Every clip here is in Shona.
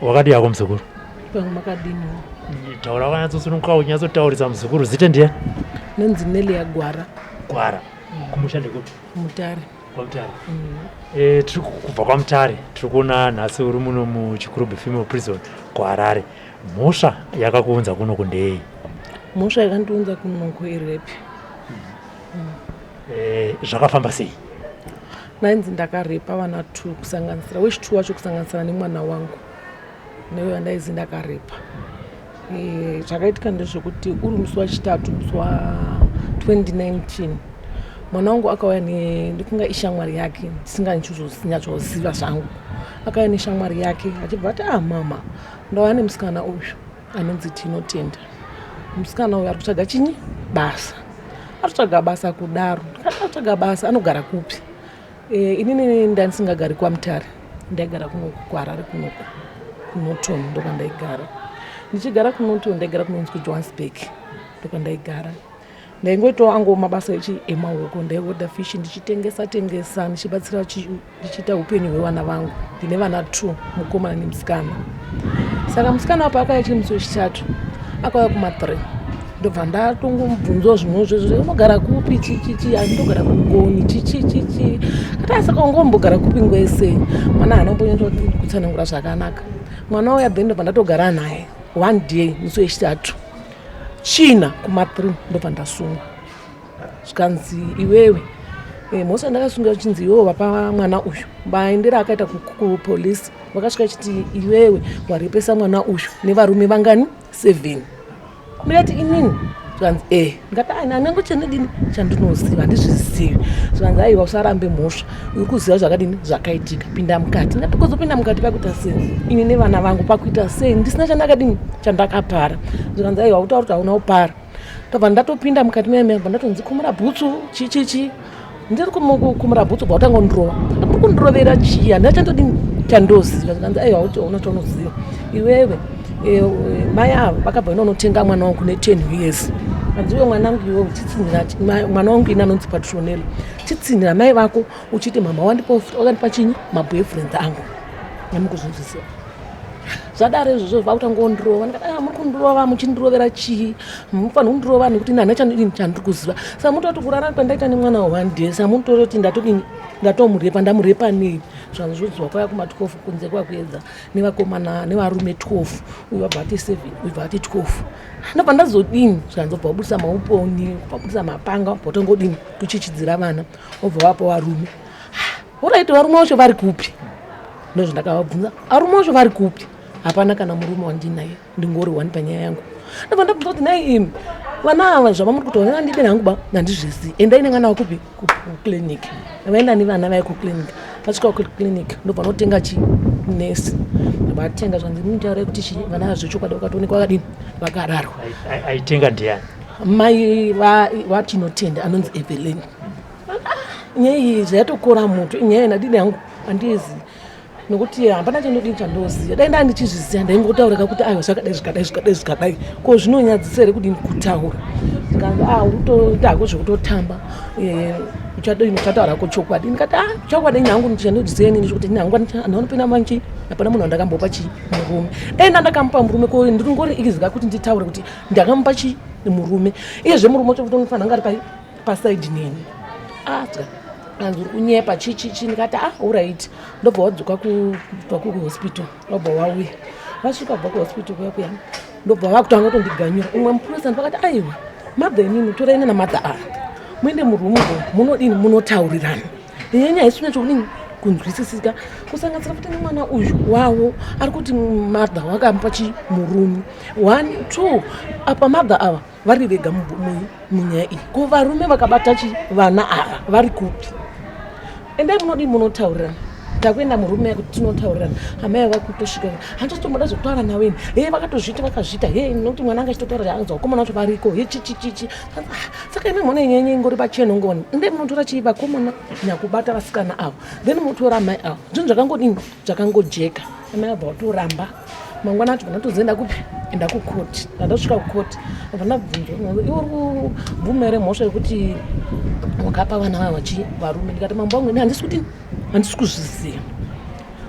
Wakadii hako muzukuru? Pamwe makadini? Taura wakanyatsosununguka unyatsotaurisa muzukuru. Zita ndiani? Nonzi Nelia Gwara. Gwara. Kumusha ndekupi? Mutare. KwaMutare. Eh, tiri kubva kwaMutare. Tiri kuona nhasi uri muno muChikurubi Female Prison kuHarare. Mhosva yakakuunza kuno kundei? Mhosva yakandiunza kuno kuirape. Eh, zvakafamba sei? Ndainzi ndakarepa vana two kusanganisira wechi2 wacho kusanganisira nemwana wangu newe wandaizi ndakarepa. Eh, zvakaitika ndezvekuti uri musi wachitatu musi wa 2019 mwana wangu akauya ndikunga ishamwari yake ndisinganyatsoziva zvangu, akauya neshamwari yake achibva ati ah mama ndauya nemusikana uyu anonzi Tinotenda, musikana uyu ari kutsvaga chinyi basa, ari kutsvaga basa kudaro. Ndikati ari kutsvaga basa anogara kupi? E, inini ndandisingagari kwaMutare, ndaigara kunoku kuHarare kunoku kuNorton ndokwandaigara. Ndichigara kuNorton ndaigara kunonzi kuJohannesburg ndokwandaigara. Ndaingoitawo angu mabasa echi emaoko, ndaihodha fishi ndichitengesa tengesa ndichibatsira ndichiita upenyu hwevana vangu. Ndine vana 2, mukomana nemusikana. Saka musikana wapo akauya chiri musi wechitatu, akauya kuma 3 ndobva ndatongomubvunzawo zvimwe zvezvo, unogara kupi chichichi, ndogara kungoni chichichichi. Kati saka ungombogara kupi ngwese? Mwana haana kumbonyatsa kutsanangura zvakanaka. Mwana uya then ndobva ndatogara naye one day musi wechitatu china kuma 3 ndobva ndasungwa, zvikanzi iwewe mhosva ndakasunga chinzi iwewe wapa mwana uyu. Maendero akaita kupolisi vakasvika chiti iwewe warepesa mwana uyu nevarume vangani 7. Ndikati inini? Zvikanzi eh. Ndikati ai nanenge chandidini chandinoziva handizvizivi. Zvikanzi aiwa usarambe mhosva, uri kuziva zvakadini zvakaitika, pinda mukati. Ndikati kuzopinda mukati pakuita sei ini nevana vangu, pakuita sei ndisina chandakadini chandakapara. Zvikanzi aiwa utaura kuti hauna kupara. Ndobva ndatopinda mukati meme, bva ndatonzi kumura bhutsu chichichi. Ndiri kumura bhutsu bva watanga kundirova. Muri kundirovera chii? Handina chandodini chandoziva. Zvikanzi aiwa uti hauna chaunoziva iwewe. Mai ava vakabva vanonotenga mwana wangu ne 10 years. Kanzi iwe mwana wangu iwewe chitsinhira mwana wangu ini anonzi Patronella, chitsinhira mai vako uchiti mama wakandipa chinyi maboyfriends angu. Namukuzvinzwisisa zvadaro izvozvo vakutanga kundirova. Ndikati ah, muri kundirova muchindirovera chii? Munofanira kundirova nekuti ini handina chandidini chandiri kuziva. Saka mutoti kurara kwandaita nemwana wa 1 day, saka mutoti ndatodini ndatomurepa, ndamurepa nei? Zvanzi zvodziwa kwaya kuma 12 kunze kwakuedza nevakomana nevarume 12, uyu vabva vati 7, uyu bva vati 12. Ndobva ndazodini? Zvanzi obva wabudisa mauponi, obva wabudisa mapanga, obva watongodini kuchichidzira vana, obva wapa varume. Horaiti varume vacho vari kupi? Ndozvandakavabvunza, varume vacho vari kupi? Hapana kana murume wandinaye, ndingori wani panyaya yangu. Ndobva ndabvunza kuti nhai imi vana ava zvavamuri kuti vana ndide hangu ba handizvizivi, endai nevana vakupi kuclinic. Vaenda nevana vaya kuclinic, vasvika kuclinic ndobva vanotenga chi nesi, vatenga zvanzi mutaure kuti chi vana ava zvechokwadi vakatoonekwa vakadini vakararwa. Aitenga ndiani? Mai vaTinotenda anonzi Evelyn. Nyaya iyi zvayatokora muto, inyaya ndadini hangu handizivi nokuti hapana chandodini chandoziva. Dai ndaa ndichizviziva ndaingotaurika kuti aiwa zvakadai zvikadai zvikadai zvikadai. Ko zvinonyadzisa here kudini kutaura? Ndikanzi ah uri kutoita hako zvekutotamba, uchadini uchataura hako chokwadi. Ndikati ah chokwadi ini hangu chandinoziva inini chekuti ini hangu handinopinda manchi, hapana munhu wandakambopa chi murume. Dai ndaa ndakamupa murume ko ndingori izika kuti nditaure kuti ndakamupa chi murume. Iyezve murume wacho unofanira kunge ari pai pasaidi neni. Atya anzi uri kunyepa chichichi. Ndikati ah alright. Ndobva wadzoka kubva kuhospital, wabva wauya vasvika kubva kuhospital kuya kuya ndobva vakutanga kutondiganyura. Umwe mupurisa ndakati aiwa madha inini torai nana madha ava muende murumu munodini munotaurirana nenyaya isina chokudini kunzwisisika, kusanganisira futi nemwana uyu wavo ari kuti madha wakamupa chi murume 1 2 apa madha ava vari vega munyaya iyi. Ko varume vakabata chi vana ava vari kupi? Endai munodii munotaurirana. Takuenda murume kuti tinotaurirana, amai vakutosvika handitotomboda zvekutaura nawe ini. He vakatozviita vakazviita he nokuti mwana anga achitotaura anzi vakomana vacho variko he chichichichi. Saka imi mona nyaya ingori pachena ngoni. Endai munotora chii vakomana nyakubata vasikana ava, then motora amai ava. Zvinhu zvakangodini zvakangojeka. Amai vabva vatoramba. Mangwana acho ndatozoenda kupi? Enda kukoti. Ndandosvika kukoti ndabva ndabvunzwa, iwe uri kubvuma here mhosva yekuti wakapa vana vava chi varume? Ndikati mambo wangu ini handisi kuti handisi kuzviziva.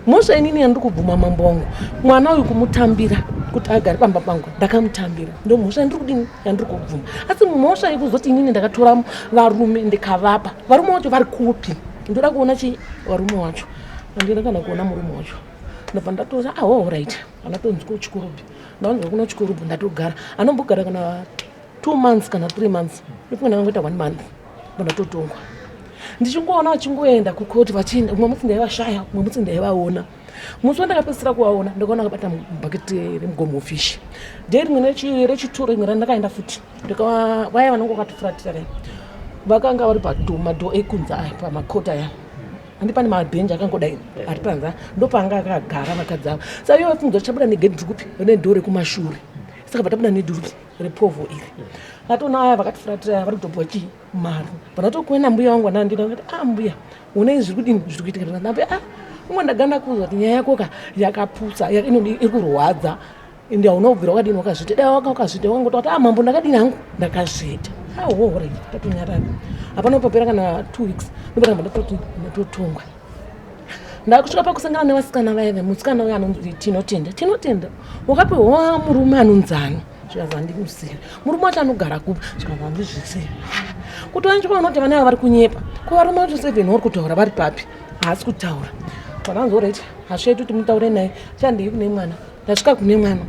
Mhosva inini yandiri kubvuma mambo wangu, mwana uyu kumutambira kuti agare pamba pangu, ndakamutambira, ndo mhosva yandiri kudini, yandiri kubvuma. Asi mhosva yekuzoti inini ndakatora varume ndikavapa, varume vacho vari kupi? Ndoda kuona chi varume wacho, andina kana kuona murume wacho. Ndabva ndatoza aho, ah, right, andatonzi kuchikurubhi, ndaonzwa kuno chikurubhi, ndatogara anombogara kana 2 months kana 3 months, ndofunga ndakangoita 1 month, ndatotongwa. Ndichingoona vachingoenda kukoti vachienda, umwe musi ndaivashaya, umwe musi ndaivaona. Musi wandakapedzisira kuvaona, ndakaona akabata bhaketi remugomo fish. Day rimwe rechitoro rimwe randakaenda futi, vaya vanonge vakatifuratira vai vakanga vari pamadhoo ekunze aya, pamakota aya, handi pane mabhenji akangodai ari panze, ndopanga akagara vakadzi ava. Saka ivo vafunga kuti chabuda negedhi rikupi, nedhoo rekumashure. Saka vatabuda nedhoo repovho iri, atoona aya vakatifuratira vari kutopiwa chii, mari. Panatokuenda mbuya wangu anandina vakati, ah, mbuya, unei zviri kudini, zviri kuitika? Ndambuya, ah, umwe ndaganda kuuza kuti nyaya yako ka yakapusa, iri kurwadza, ende hauna kubvira wakadini wakazviita. Dai waka wakazviita, wakangoti kuti, ah, mambo, ndakadini hangu, ndakazviita. Ahohore, tatonyarara. Hapana kupapera kana 2 weeks, ndoparamba ndatoti ndatotongwa. Ndakusvika pakusangana nevasikana vaive, musikana uyo anonzi Tinotenda. Tinotenda, wakapiwa murume anonzani? Zvikanzi handimuzivi. Murume wacho anogara kupi? Zvikanzi handizvizivi. Kuti wanchikuona kuti vana ava vari kunyepa, ko varume vacho seven vari kutaura vari papi? Haasi kutaura. Vananzi, alright, hazvichaiti kuti mutaure naye, chandei kune mwana. Ndasvika kune mwana,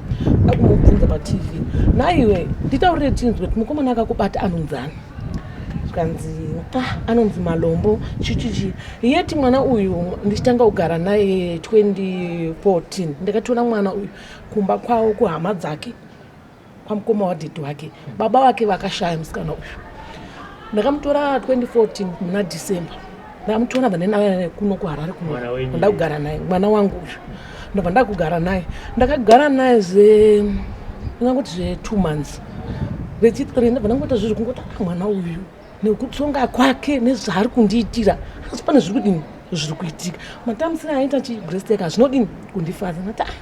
ndakumubvunza paTV, naiwe nditaurire tinzwe kuti mukomana akakubata anonzani? Zvikanzi, ah, anonzi Malombo chichichi. Yeti mwana uyu ndichitanga kugara naye 2014, ndakatora mwana uyu kumba kwavo, kuhama dzake, kwamukoma wadhedhi wake, baba vake vakashaya. Musikana uyu ndakamutora 2014 muna December. Ndamutora, bva ndaenda kuno kuHarare kuno, ndakugara naye mwana wangu uyu. Ndobva ndakugara naye, ndakagara naye zve ndingangoti zve 2 months. Rechi3 ndobva ndangoita zvezvo kungoti, ah, mwana uyu nekutsonga kwake nezvaari kundiitira, asi pane zviri kudini, zviri kuitika. Matambisiro aita chigresteka zvinodini kundifadza. Ndati, ah,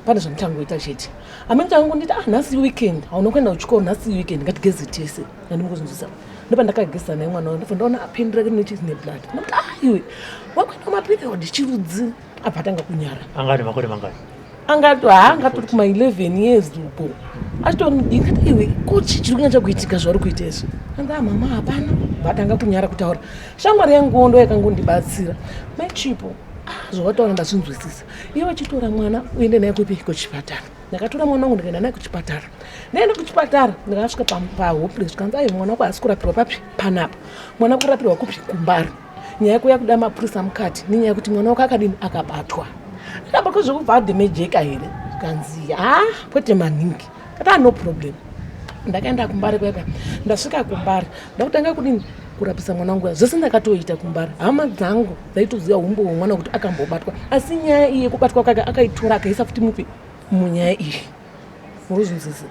pane zvandichangoita chete. Amene changonditi, ah, nhasi weekend, hauna kuenda kuchikoro, nhasi weekend, ngatigeze tese. Andimukuzvinzwisa. Ndopa ndakageza naye mwana wangu, ndobva ndaona apeni rake rine chii, neblood. Ndoti, ah, iwe wakuenda maperiod chirudzi? Abva atanga kunyara. Anga ane makore mangani? Angati ha angatori kuma 11 years uko, achitori mudiki. Ati, iwe, kochi chiri kunyatsa kuitika zvauri kuita izvi? Anga, ah, mama, hapana. Vatanga kunyara kutaura. Shamwari yanguwo ndo yakangondibatsira, mai Chipo, ah, zvawataura ndazvinzwisisa. Iwe chitora mwana uende naye kupi, kuchipatara. Ndakatora mwana wangu, ndikaenda naye kuchipatara. Ndaenda kuchipatara, ndakasvika pahopeless, zvikanzi, aiwa, mwana wako haasi kurapirwa papi panapa, mwana kurapirwa kupi, kuMbare. Nyaya yako yakuda mapurisa mukati nenyaya yekuti mwana wako akadini, akabatwa. Akabatwa zvekubva adhemejeka here? Zvikanzi, ha, kwete maningi. Kati, no problem. Ndakaenda kuMbare kweka. Ndasvika kuMbare, ndakutanga kudini, kurapisa mwana wangu. Zvese ndakatoita kuMbare. Hama dzangu dzaitoziva umbo hwemwana kuti akambobatwa, asi nyaya iyi yekubatwa kwake akaitora akaisa futi mupi, munyaya iyi. Muruzvinzwisisa?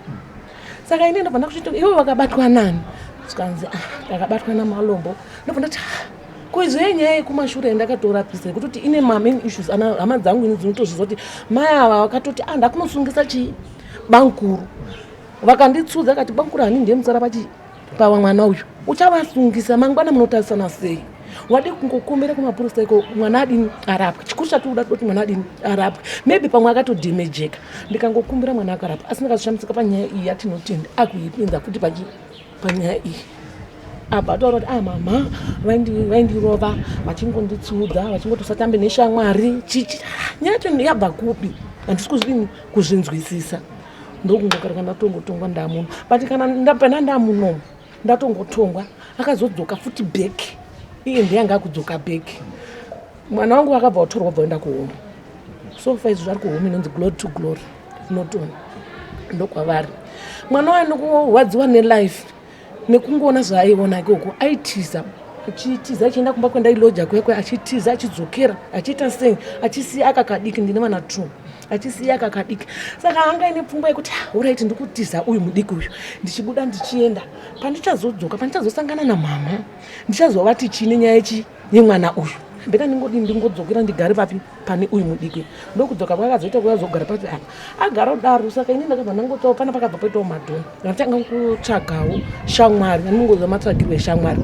Saka ini ndobva ndakuchiti, ivo vakabatwa nani? Zvikanzi, ah, ndakabatwa naMalombo. Ndobva ndati, ah, ko izvo yenyaya yekumashure yandakatorapisa yekutoti ine mamain issues, ana hama dzangu ini dzinotozviziva kuti mai ava vakatoti, ah, ndakunosungisa chii, bankuru. Vakanditsudza kati, bankuru hani ndiye musara pachi pawa mwana uyu, uchavasungisa mangwana, munotarisana sei? Wadi kungokumbira kumapurisa iko, mwana adini, arapwe. Chikuru chatikuda kuti mwana adini, arapwe. Maybe pamwe akatodhemejeka, ndikangokumbira mwana akarapwa. Asi ndakazvishamisika panyaya iyi yaTinotenda, akuipinza futi panyaya iyi. Abva ataura kuti, ah, mama vaindirova, vachingonditsudza, vachingoti usatambe neshamwari, chichi. Nyaya yacho yabva kupi? Handisi kuzvidini, kuzvinzwisisa. Ndokungokarika ndatongotongwa ndamuno. But kana ndapena ndamunomu, ndatongotongwa, akazodzoka futi back. Iye ndiye anga akudzoka back. Mwana wangu akabva watorwa, bva enda kuhome. So far izvo zvari kuhome inonzi Glory to Glory Norton, ndokwavari. Mwana wayo nokurwadziwa nelife nekungoona zvaaiona ikoko, aitiza, achitiza achienda kumba kwendailoja kwekwe, achitiza achidzokera, achiita sei, achisiya aka kadiki. Ndine vana two, achisiya aka kadiki. Saka anga ine pfungwa yekuti, alright, ndikutiza uyu mudiki uyu, ndichibuda ndichienda, pandichazodzoka, pandichazosangana namama, ndichazovati chii nenyaya yechi yemwana uyu? Better ndingodii, ndingodzokera ndigare papi, pane uyu mudiki. Ndokudzoka kwakazoita kuyazogara papi apa, agara kudaro. Saka ini ndakabva ndangotawo pana pakabva paitawo madhona. Ndatanga kutsvagawo shamwari, andingoziva matsvagirwo eshamwari.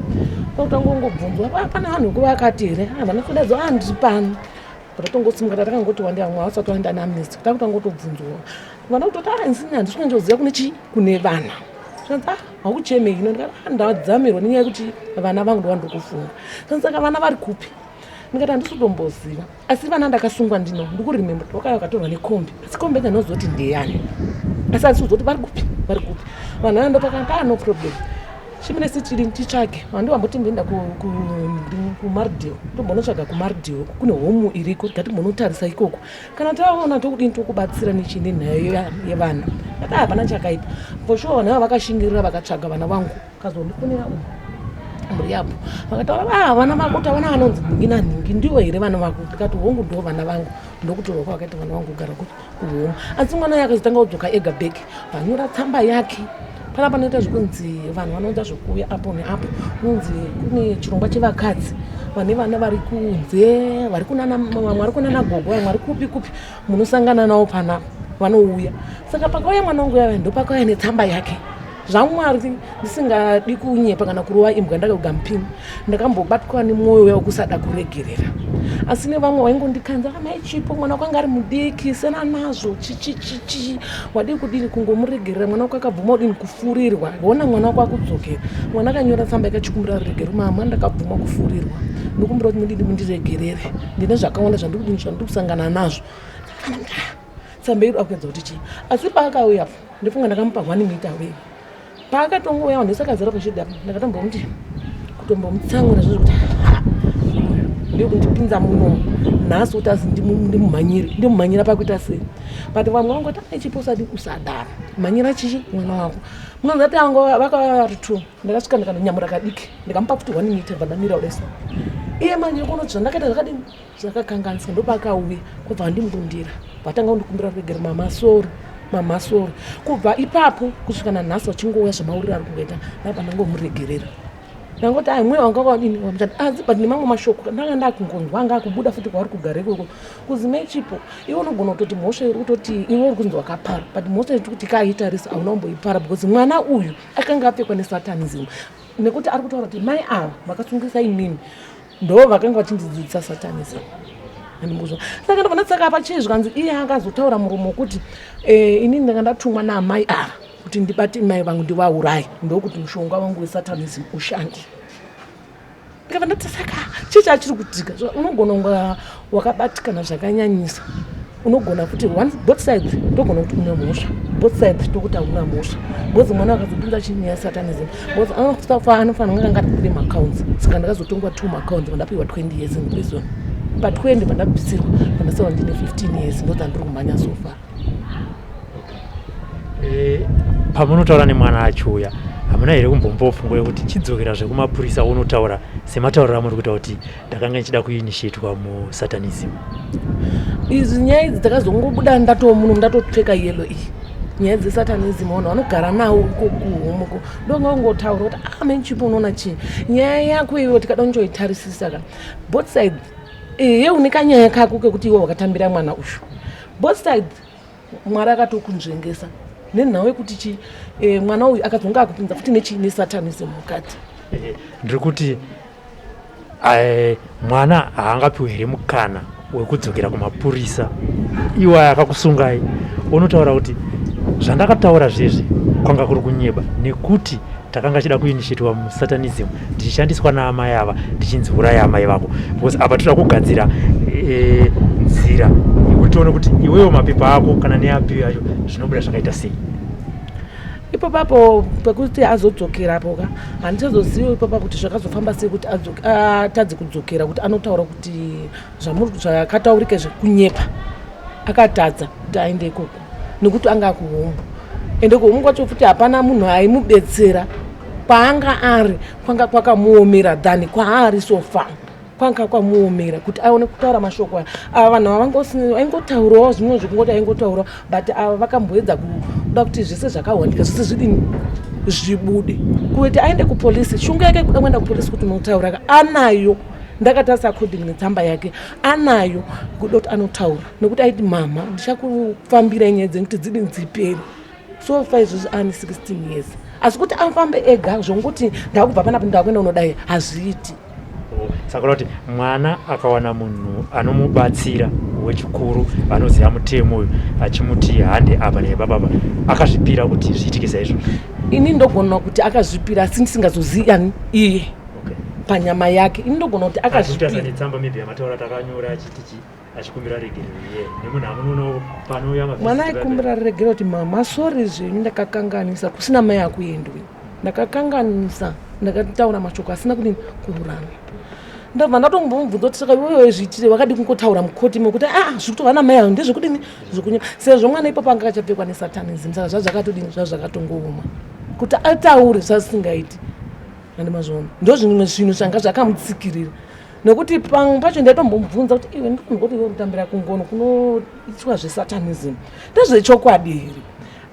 Kwakutanga kungobvunzwa, "Ah, pane vanhu vekuva akati here?" Ah, vanokudaidzwa, ah, ndiri pano. Tatongosimuka tatakangoti wandei, vamwe havasati vaenda neamnesty, takutangotobvunzwa vana kutoti a insini handisi kunyanyoziva kune chii, kune vana. Zvanzi, ah, haukuchemei ino? Ndikati, ah, ndadzamirwa nenyaya yekuti vana vangu ndova ndiri. Zvanzi, saka vana vari kupi? Ndikati, handisi kutomboziva, asi vana ndakasungwa ndino ndikuremember wakaya vakatorwa nekombi, asi kombi yacho ndinozoti ndeyani, asi handisi kuzoti vari kupi, vari kupi vanhu ava. Ndopakati, ah, no problem, chimine chiri titsvage. Vanhu vamboti mboenda kuMardale, tombonotsvaga kuMardale, kune home iriko. Ngatimbonotarisa ikoko, kana taona tokudini, tokubatsira nechii nenhaya yevana. Ati hapana chakaipa, for sure vanhu ava vakashingirira, vakatsvaga vana vangu. Kazondifonera umu mhuri yapo, vakataura, ah, vana vako taona vanonzi nhingi nanhingi, ndivo here vana vako? Ndikati, hongu, ndo vana vangu. Ndokutorwa kwavakaita vana vangu kugara kuhome. Asi mwana uyo akazotanga kudzoka ega back, vanyora tsamba yake. Pana panoita zvekunzi vanhu vanoita zvekuuya apo neapo, kunonzi kune chirongwa chevakadzi vane vana vari kunze, vari kunana, vamwe vari kunana gogo, vamwe vari kupi kupi, munosangana navo panapa, vanouya. Saka pakauya mwana wangu yava, ndopakauya netsamba yake. ZvaMwari, ndisingadi kunyepa kana kurova imbwa ndakaga mupini, ndakambobatwa nemwoyo wekusada kuregerera, asi nevamwe vaingondikanza, amai Chipo, mwana wako anga ari mudiki, sena nazvo, chichichichi, wadii kudini kungomuregerera? Mwana wako akabvuma kudini kufurirwa, ona mwana wako akudzokera. Mwana akanyora tsamba yakachikumbira ruregero, mama, ndakabvuma kufurirwa, ndikumbira kuti mudini mundiregerere, ndine zvakawanda zvandiri kudini, zvandiri kusangana nazvo. Tsamba iri akuedza kuti chii? Asi paakauya, ndofunga ndakamupa 1 meter away. Paakatongouya, vanhu vese akazara pashedhi apa, ndakatombomuti kutombomutsamwira zvozvo kuti ndekundipinza munomu nhasi, kuti azi ndimumhanyire, ndimumhanyira pakuita sei? But vamwe vangoti, ane Chipo, usadi, usadaro, mhanyira chii mwana wako. Munozati anga vakauya vari two. Ndakasvika ndikanonyamura kadiki, ndikamupa futi 1 meter, bva ndamira kudai so. Iye manje kunoti zvandakaita zvakadini, zvakakanganiswa. Ndopakauya kubva andimundundira, vatanga kundikumbira ruregero, mama sorry, mama sorry. Kubva ipapo kusvika nanhasi vachingouya zvamauriro ari kungoita, ndabva ndangomuregerera. Ndangoti ai, mweya wanga wadini wamuchati, asi but nemamwe mashoko ndanga ndakungonzwa anga akubuda futi kwauri kugara ikoko, kuzi mai Chipo, iwe unogona kutoti mhosva iri kutoti iwe uri kunzi wakapara, but mhosva iri kuti kaitarisa hauna kumboipara, because mwana uyu akanga apfekwa nesatanism, nekuti ari kutaura kuti mai ava vakasungisa inini, ndo vakanga vachindidzidzisa satanism. Andimuzwa. Saka ndobva ndatsaka apa chii, zvikanzi iye akazotaura muromo wekuti inini ndanga ndatumwa naamai ava kuti ndibate mai vangu ndivauraye, ndokuti mushonga wangu wesatanism ushande. Ndikabva ndati, saka chii chachiri kutika? Unogona kunga wakabatikana zvakanyanyisa, unogona futi one, both sides ndogona kuti une mhosva, both sides tokuti hauna mhosva, because mwana akazopinza chinyaya satanism, because anofa anofanira kunge anga atibude macounts. Saka ndakazotongwa two macounts, vandapiwa 20 years in prison. Pa20 pandabvisirwa, pandasara ndine 15 years, ndodzandiri kumhanya so far. Pamunotaura nemwana achiuya, hamuna here kumbombowo pfungwa yekuti chidzokera zvekumapurisa, unotaura sematauriro amuri kuita kuti ndakanga ndichida kuinitiatwa musatanism? Idzi nyaya idzi dzakazongobuda ndatoo muno, ndatopfeka yellow iyi. Nyaya dzesatanism, vanhu vanogara nawo ikokuhomoko ndongangotaura kuti, ah, mai Chipo, unoona chii, nyaya yako iwe tikada kunjoitarisisa ka, both sides, ehe, une kanyaya kako kekuti iwe wakatambira mwana uyu. Both sides, Mwari akatokunzvengesa nenhau yekuti chi mwana uyu akazonga akupinza futi nechi nesatanism mukati. Ndiri kuti mwana haangapiwi here mukana wekudzokera kumapurisa iwaya akakusungai, unotaura kuti zvandakataura zvezvi kwanga kuri kunyeba, nekuti takanga chida kuinitiatwa musatanism ndichishandiswa naamai ava, ndichinzi uraya amai vako? Because apa toda kugadzira nzira yekuti tione kuti iwewo mapepa ako kana neapiyo yacho zvinobuda zvakaita sei. Ipopapo pekuti azodzokerapo ka, handichazozivi ipopa kuti zvakazofamba sei kuti atadze kudzokera, kuti anotaura kuti zvakataurika zvekunyepa. Akatadza kuti aende ikoko nekuti anga akuhome, ende kuhome kwacho futi hapana munhu aimubetsera. Paanga ari kwanga kwakamuomera than kwaari so far, kwanga kwamuomera kuti aone kutaura mashoko aya. Ava vanhu ava vaingotaurawo zvimwe zvekungoti aingotaurawo, but ava vakamboedza kuda kuti zvese zvakawandika zvese zvidini, zvibude, kuti aende kupolisi. Shungu yake kuda kuenda kupolisi kuti unotaura ka, anayo. Ndakatarisa according netsamba yake, anayo kuda kuti anotaura, nekuti aiti, mama, ndichakufambirai nyaya dzenyu kuti dzidini, dzipere. So far izvozvi ane 16 years, asi kuti afambe ega zvonguti ndakubva panapa ndakuenda unodai, hazviiti. Saka kuti mwana akawana munhu anomubatsira wechikuru anoziva mutemo uyu achimuti hande apa nepapapa, akazvipira kuti zviitike saizvozvo. Ini ndogona kuti akazvipira, asi ndisingazozivi ani iye panyama yake. Ini ndogona kuti akazvipira. Netsamba maybe yamataura takanyora achiti achikumbira regerero iye nemunhu amunoona panouya. Mwana aikumbira regerero kuti, "Mama, sorry zvenyu, ndakakanganisa." Kusina mai akuendwi, "Ndakakanganisa, ndakataura mashoko asina kudini kururama." Ndabva ndatombomubvunza kuti, "Saka iwewe zviitire wakadi kungotaura mukoti mekuti a zviri kutova namai ayo ndezvekudini zvekunya?" Sezvo mwana ipapo anga akachapfekwa nesatanism, saka zvazvakatodini, zvazvakatongooma kuti ataure zvasingaiti. Andimazviona, ndo zvimwe zvinhu zvanga zvakamutsikirira, nekuti pamwe pacho ndaitombomubvunza kuti, "Iwe, ndikungoti iwe kutambira kungono kunoitwa zvesatanism, ndezvechokwadi here?"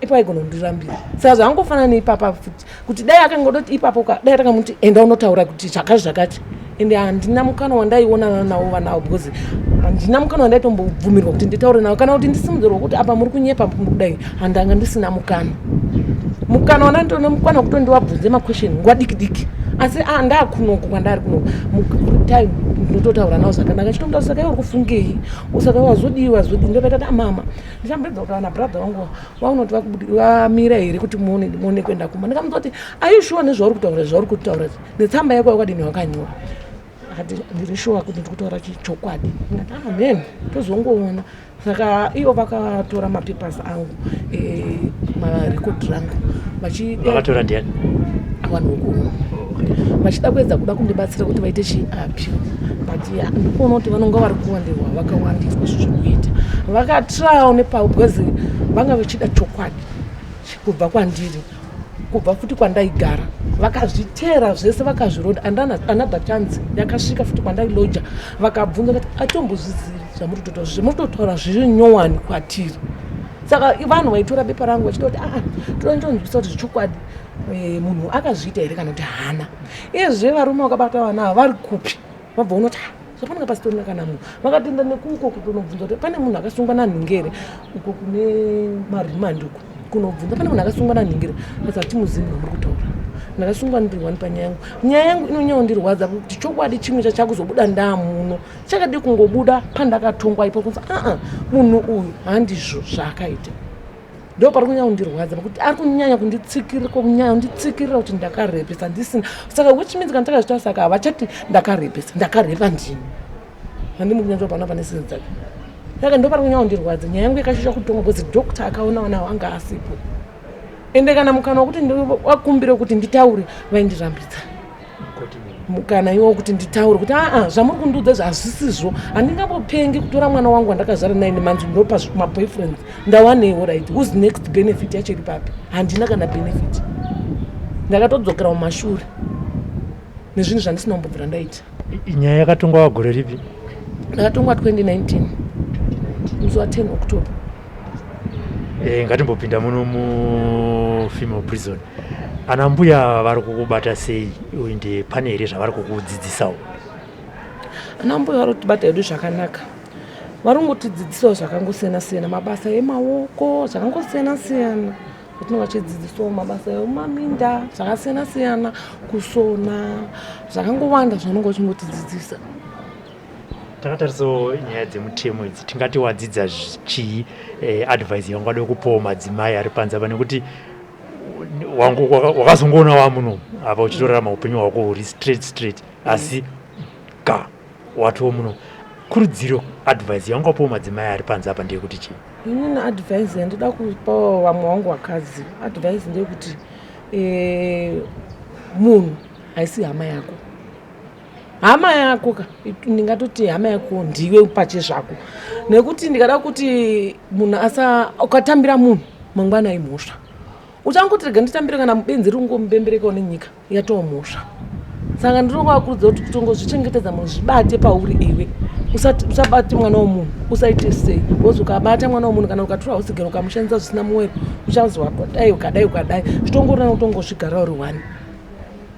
Ipo aigona kundirambira. Saka zvangofanana neipapa futi, kuti dai akangodoti ipapo ka, dai takamuti, "Enda unotaura kuti zvakati zvakati." Ende handina mukana wandaionana navo vanavo, because handina mukana wandaitombobvumirwa kuti nditaure navo kana kuti ndisimudzirwa kuti apa muri kunyepa, muri kudai. Handanga ndisina mukana. Mukana wandanditone mukana wekuti ndivabvunze maquestion nguva diki diki, asi ndakunoku kwandari kunoku time ndinototaura navo zvakanaka, chitomuta, "Saka iwe uri kufungei? Saka wazodii, wazodii?" Ndopaita kuti, "Mama, ndichambedza kutaura nabrother vangu, vaunoti vamira here kuti muone muone kuenda kumba." Ndikamuza kuti, "Are you sure nezvauri kutaura, zvauri kutaura netsamba yako yakadini wakanyora?" Akati, "Ndiri sure kuti ndiri kutaura chokwadi." Ndikati, "Amen, tozongoona." Saka ivo vakatora mapapers angu, marecord rangu. Vakatora ndiani? Vanhu vokuno vachida kuedza kuda kundibatsira kuti vaite chiappeal, but ndikuona kuti vanonga vari kuwandirwa, vakawandirwa zvezvekuita. Vakatrayawo nepavo because vanga vachida chokwadi kubva kwandiri, kubva futi kwandaigara. Vakazviteera zvese, vakazvironda. And another chance yakasvika futi kwandailoja, vakabvunza kati, "Atombozvizivi zvamuri kutotaura, zvamuri kutotaura zviri nyowani kwatiri." Saka vanhu vaitora bepa rangu vachida kuti, "Aa, toda nditonzwisa kuti zvechokwadi munhu akazviita here kana kuti haana. Iyezve varume vakabata vana ava vari kupi?" Vabva unoti, "Zvapananga pasitorina kana munhu." Vakatoenda nekuko kutonobvunza kuti pane munhu akasungwa nanhingere uko kune maremand uko, kunobvunza pane munhu akasungwa nanhingere. Asi hatimuzivi munhu muri kutaura. Ndakasungwa ndiri one panyaya yangu. Nyaya yangu inonyanyandirwadza kuti chokwadi chimwe chachakuzobuda ndamuno chakadi kungobuda pandakatongwa ipo, kunzi aa, munhu uyu handizvo zvaakaita. Ndo pari kunyanya kundirwadza, pakuti ari kunyanya kunditsikirira, kunyanya kunditsikirira kuti ndakarepesa ndisina. Saka which means kana takazvita, saka havachati ndakarepesa, ndakarepa ndini, handimi kunyatso pana pane sini dzake. Saka ndo pari kunyanya kundirwadza. Nyaya yangu yakashosha kutonga because doctor akaona vanawo anga asipo, ende kana mukana wekuti wakumbire kuti nditaure vaindirambidza mukana iwo kuti nditaure kuti, "Aa, zvamuri kundiudza izvi hazvisizvo. Handingambopengi kutora mwana wangu wandakazvara 9 months ndopa maboyfriends. Ndawaneiwo? Right, whose next benefit yacho iri papi? Handina kana benefit. Ndakatodzokera mumashure nezvinhu zvandisina kumbobvira ndaita." Nyaya yakatongwa gore ripi? Ndakatongwa 2019, musi wa10 October. Ngatimbopinda muno mufemale prison. Ana mbuya vari kukubata sei, ende pane here zvavari kukudzidzisawo? Ana mbuya vari kutibata hedu zvakanaka. Vari kungotidzidzisawo zvakangosiyana siyana, mabasa emaoko zvakangosiyana siyana zvatinonga vachidzidzisawo, mabasa emaminda zvakasiyana siyana, kusona, zvakangowanda zvavanonga vachingotidzidzisa. Takatarisawo nyaya dzemutemo idzi, tingati wadzidza chii? Advice yaungade kupawo madzimai ari panze apa, nekuti wakazongoona wamuno apa uchitorarama upenyu hwako huri straight straight, asi ka watiwo muno, kurudziro, advice yaungapawo madzimai ari panze apa ndeyekuti chii? Inini advice yandoda kupawo vamwe vangu vakadzi, advice ndeyekuti munhu haisi hama yako. Hama yako ka, ndingatoti hama yako ndiwe pache zvako, nekuti ndikada kuti munhu asa ukatambira munhu mangwana aimhosva, uchangoti rega nditambire, kana mubenzi riri kungomubemberekawo nenyika yatoo mhosva. Saka ndinovakurudzira kuti kutongozvichengetedza, munhu zvibate pauri iwe, usabate mwana womunhu, usaite sei, because ukabata mwana womunhu kana ukatora usigara ukamushandisa zvisina muwero, uchazwa dai ukadai ukadai. Zvitongorina kutongozvigarira uri one.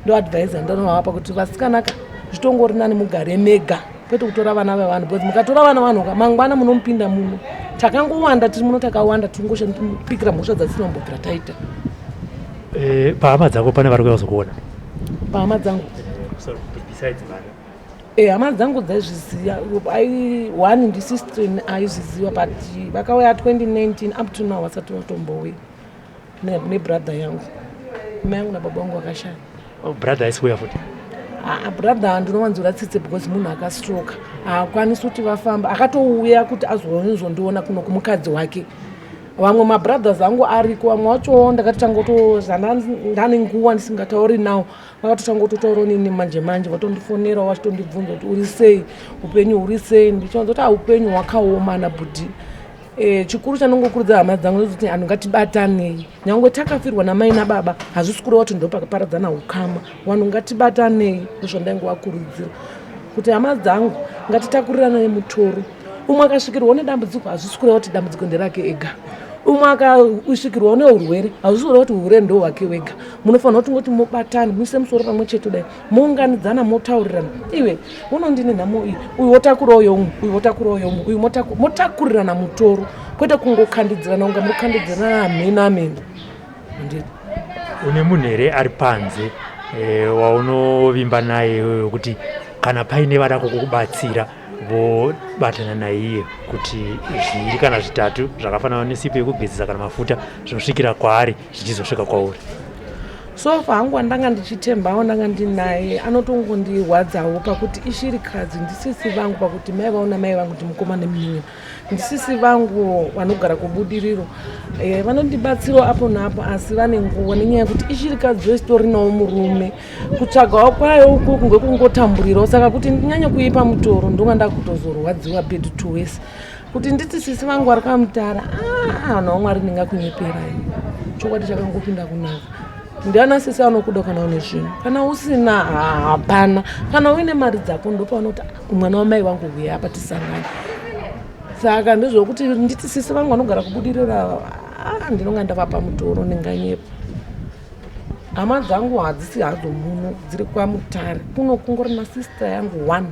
Ndo advice yandinovapa kuti vasikanaka, zvitongori nani mugare mega, kwete kutora vana vevanhu, because mukatora vana vanhu ka, mangwana munomupinda muno. Takangowanda tiri muno, takawanda tirikungopikira mhosva dzasina kumbobvira taita. Pahama dzako pane vari kuuya kuzokuona? Pahama dzangu? Sorry, besides vana. E, hama dzangu dzaizviziva. One ndisistrin aizviziva, but vakauya 2019, up to now vasati vatombouya nebrother yangu. Mai yangu nababa vangu vakashaya. Oh, brother haisi kuuya futi? Ah, brother ndinowanzora tsitsi because munhu akastroka, haakwanisi kuti vafamba. Akatouya kuti azonzondiona kuno kumukadzi wake. Vamwe mabrothers angu ariko, vamwe vachowo ndakatotanga ndane nguva ndisingatauri nawo, vakatotanga kutotaurawo nini manje manje, vatondifonerawo vachitondibvunza kuti uri sei, upenyu huri sei. Ndichivanza kuti aupenyu hwakaoma nabhudhi. Chikuru chanongokurudzira hama dzangu ndezvekuti anhu ngatibatanei. Nyange takafirwa namai nababa, hazvisi kureva kuti ndopakaparadzana ukama. Vanhu ngatibatanei, ndozvandaingovakurudzira kuti hama dzangu ngatitakurirana mutoro. Umwe akasvikirwawo nedambudziko, hazvisi kureva kuti dambudziko nderake ega. Umwe akasvikirwawo neurwere, hazvisi kureva kuti urwere ndo hwake wega. Munofanira kuti ngoti mubatane, muise musoro pamwe chete, kudai mounganidzana, motaurirana: iwe unondine nhamo iyi, uyu wotakurawo youmwe, uyu wotakurawo youmwe, uyu motakurirana mutoro, kwete kungokandidzirana kunga mukandidzirana amhene amene. Handiti une munhu here ari panze waunovimba naye wekuti kana paine vada kukubatsira vobatana naiye, kuti zviri kana zvitatu zvakafanana nesipo yekugezesa kana mafuta zvinosvikira kwaari zvichizosvika kwauri? So far hangu wandanga ndichitembawo, ndanga ndinaye, anotongondirwadzawo pakuti ishirikadzi. Ndisisi vangu pakuti mai vavo namai vangu ndimukoma nemunin'ina. Ndisisi vangu vanogara kuBudiriro. Vanondibatsirawo apo naapo, asi vane nguva nenyaya yekuti ishirikadzi wesitorinawo murume. Kutsvagawo kwayo ukuku ngekungotamburirawo, saka kuti ndinyanye kuipa mutoro ndonga ndakutozorwadziwa bed to wese. Kuti nditi sisi vangu vari kwaMutara, ah, vanhu vaMwari, ndingakunyeperai. Chokwadi chakangopinda kunaka. Ndiana sisi anokuda kana une zvinhu, kana usina hapana. Kana uine mari dzako ndopaunoti mwana wamai vangu huya apa tisangane. Saka ndezvokuti nditi sisi vangu vanogara kuBudirira, ah, ndinonga ndavapa mutoro, ndinganyepa. Hama dzangu hadzisi hadzo muno, dziri kwaMutare. Kuno kungori nasister yangu one.